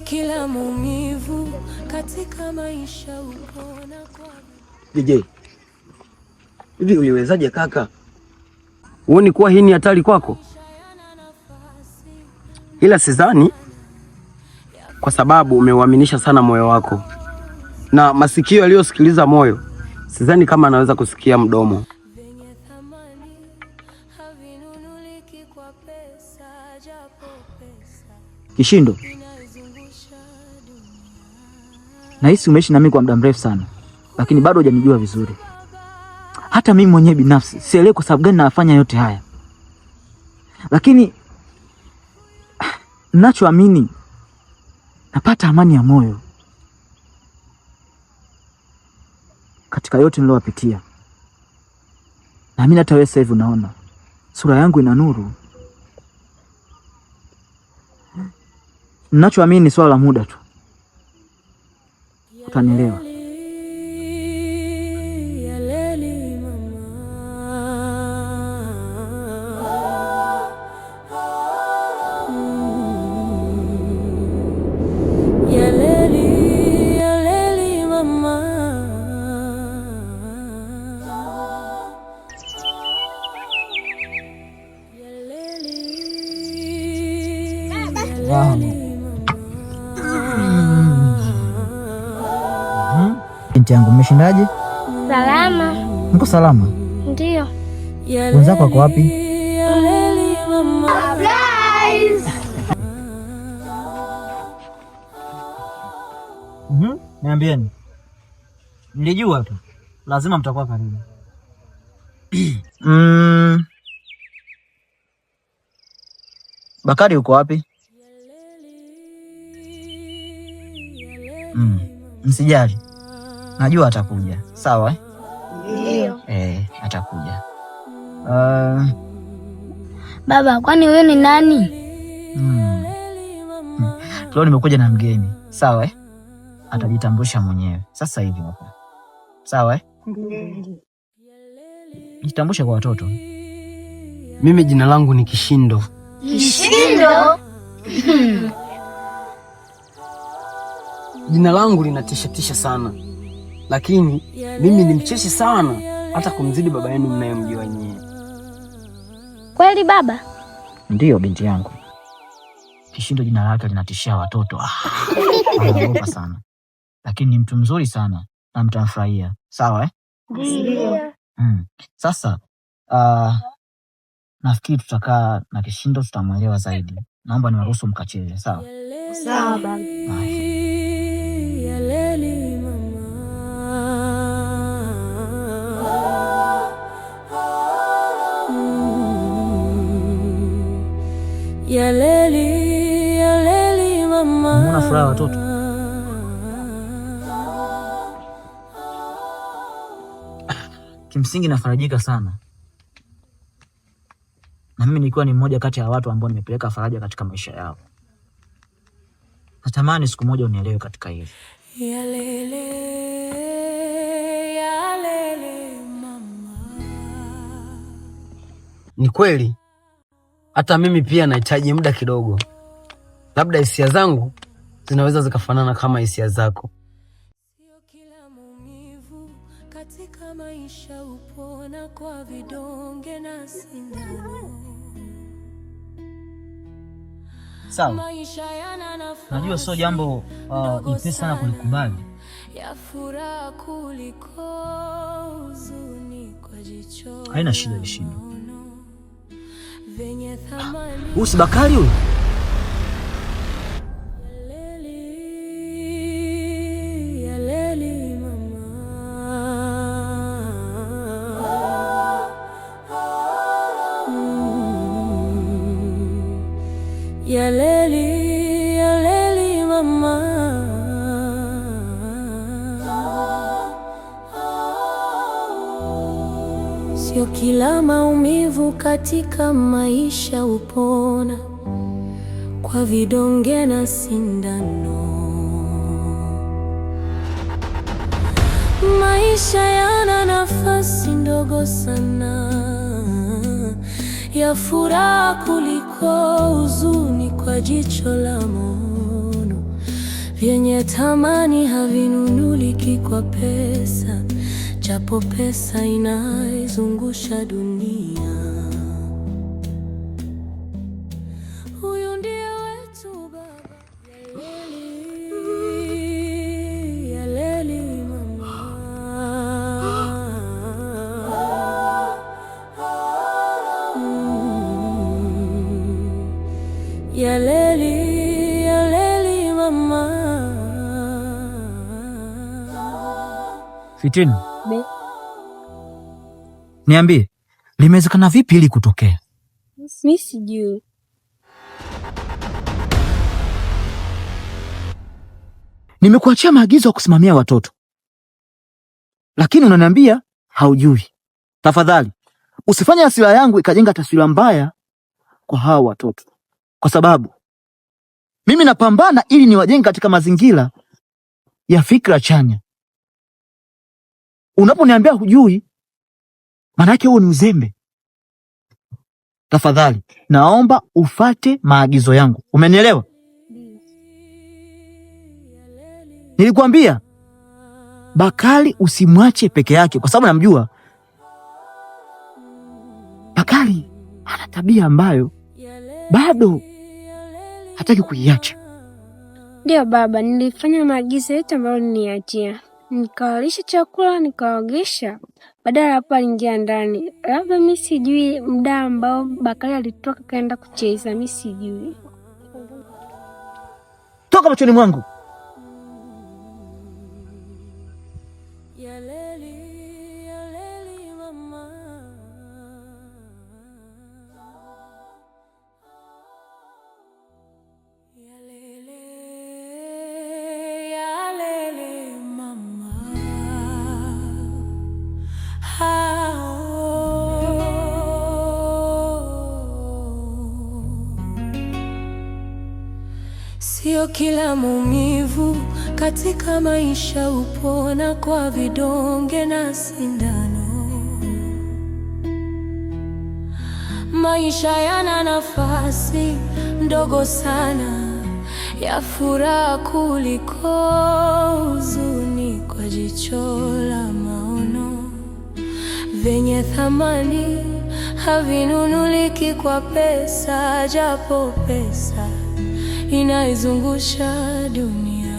Kila maumivu katika maisha upona kwa JJ, hivi uliwezaje kaka? Huoni kuwa hii ni hatari kwako? Ila sidhani, kwa sababu umeuaminisha sana moyo wako, na masikio yaliyosikiliza moyo, sidhani kama anaweza kusikia mdomo. Vyenye thamani havinunuliki kwa pesa, japo pesa Kishindo, inaizungusha dunia. Nahisi umeishi na mimi kwa muda mrefu sana, lakini bado hujanijua vizuri. Hata mimi mwenyewe binafsi sielewi kwa sababu gani nafanya yote haya, lakini ninachoamini napata amani ya moyo katika yote niliyopitia. Naamini hata wewe sasa hivi unaona sura yangu ina nuru. Ninachoamini ni swala la muda tu, utanielewa. Yaleli mama. Yaleli, yaleli mama. Yaleli, yaleli mama. Binti yangu, mmeshindaje? Salama. Mko salama? Ndio. Wenzako wako wapi? Yaleli mama. Surprise! Niambieni. Nilijua tu lazima mtakuwa karibu. Bakari yuko wapi? Msijali, najua atakuja. Sawa eh? Ndio. Eh, atakuja. Baba, kwani huyu ni nani? Leo nimekuja na mgeni. Sawa eh? Atajitambulisha mwenyewe sasa hivi hapa. Sawa eh? Jitambulishe kwa watoto. Mimi jina langu ni Kishindo. Kishindo? Jina langu linatishatisha sana, lakini mimi ni mcheshi sana, hata kumzidi baba yenu mnayemjua nyie. Kweli baba? Ndiyo binti yangu. Kishindo jina lake linatishia watoto. Ah, wanaogopa sana. Lakini ni mtu mzuri sana na mtamfurahia. Sawa eh? Ndio. Sasa nafikiri tutakaa na Kishindo tutamwelewa zaidi. Naomba niwaruhusu mkacheze, sawa? Sawa baba. Yaleli mama. Yaleli, yaleli mama. Umeona furaha ya watoto? Kimsingi nafarajika sana, na mimi nikiwa ni mmoja kati ya watu ambao nimepeleka faraja katika maisha yao. Natamani siku moja unielewe katika hili. Yalele, yalele mama. Ni kweli, hata mimi pia nahitaji muda kidogo, labda hisia zangu zinaweza zikafanana kama hisia zako. Sio kila maumivu katika maisha upona kwa vidonge na sindano. Sawa, Maisha yana nafasi najua sio jambo ndogo jepesi sana kulikubali, ya furaha kuliko huzuni kwa jicho Haina shida, la Kishindo. maono. Venye thamani Huyu si Bakari huyu? Yaleli, yaleli mama. Yaleli, yaleli mama. Sio kila maumivu katika maisha upona kwa vidonge na sindano. Maisha yana nafasi ndogo sana ya furaha kuliko huzuni kwa jicho la maono. Vyenye thamani havinunuliki kwa pesa, japo pesa inaizungusha dunia. Huyu ndiye wetu baba. Yaleli, yaleli mama. Yaleli, yaleli mama. Fitina, Be. niambie, limewezekana vipi ili kutokea? Mi sijui. Nimekuachia maagizo ya kusimamia watoto, lakini unaniambia haujui. Tafadhali usifanye hasira yangu ikajenga taswira mbaya kwa hawa watoto, kwa sababu mimi napambana ili niwajenge katika mazingira ya fikra chanya. Unaponiambia hujui, maana yake huo ni uzembe. Tafadhali naomba ufate maagizo yangu, umenielewa? Nilikwambia Bakari usimwache peke yake, kwa sababu namjua Bakari ana tabia ambayo bado hataki kuiacha. Ndio baba, nilifanya maagizo yote ambayo niliachia. Nikawalisha chakula, nikawaogesha. Baada ya hapo aliingia ndani. Labda mi sijui muda ambao Bakari alitoka kaenda kucheza, mi sijui. Toka machoni mwangu! Yaleli, yaleli mama. Yalele, yalele mama. Hao. Sio kila maumivu katika maisha upona kwa vidonge na sindano. Maisha yana nafasi ndogo sana ya furaha kuliko huzuni kwa jicho la maono. Vyenye thamani havinunuliki kwa pesa, japo pesa inaizungusha dunia.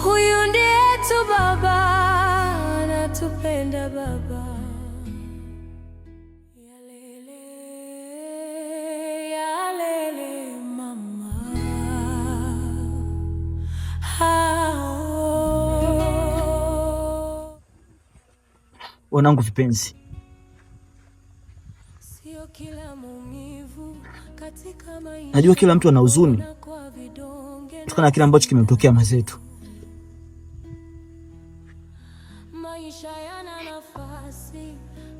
Huyu ndiye tu baba, anatupenda baba. Yalele, yalele mama. Hao. Wanangu vipenzi, Sio kila maumivu katika maisha najua kila mtu ana huzuni kwa vidonge kutokana na kile ambacho kimemtokea mwenzetu, maisha yana nafasi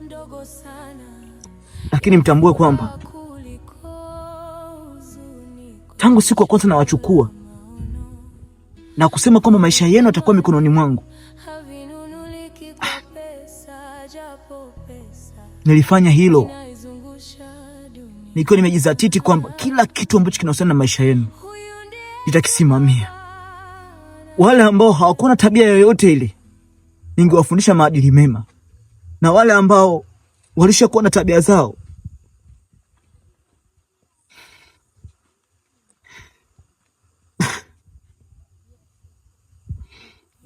ndogo sana lakini mtambue kwamba kuliko huzuni tangu siku ya kwanza nawachukua na kusema kwamba maisha yenu yatakuwa mikononi mwangu, havinunuliki kwa pesa, japo pesa nilifanya hilo inaizungusha dunia. nikiwa nimejizatiti kwamba kila kitu ambacho kinahusiana na maisha yenu Huyu ndiye nitakisimamia. Wale ambao hawakuwa na tabia yoyote ile, ningewafundisha maadili mema, na wale ambao walishakuwa na tabia zao,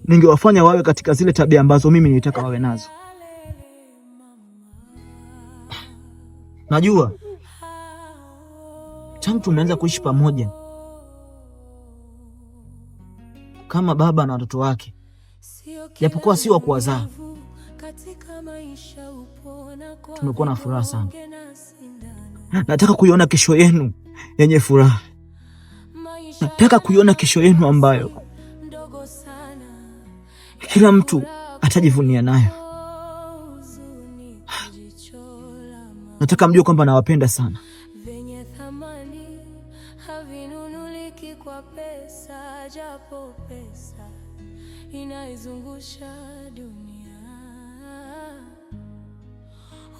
ningewafanya wawe katika zile tabia ambazo mimi nilitaka wawe nazo. Najua tangu tumeanza kuishi pamoja kama baba na watoto wake, Sio kila japokuwa si wa kuwazaa, maumivu katika maisha upona kwa tumekuwa na furaha sana. vidonge na sindano. Nataka kuiona kesho yenu yenye furaha. Maisha Nataka kuiona kesho yenu ambayo ndogo sana kila mtu atajivunia nayo. huzuni kwa jicho la maono. Nataka mjue kwamba nawapenda sana. Vyenye thamani havinunuliki kwa pesa, japo pesa inaizungusha dunia.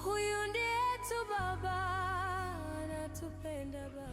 Huyu ndiye tu baba, anatupenda baba.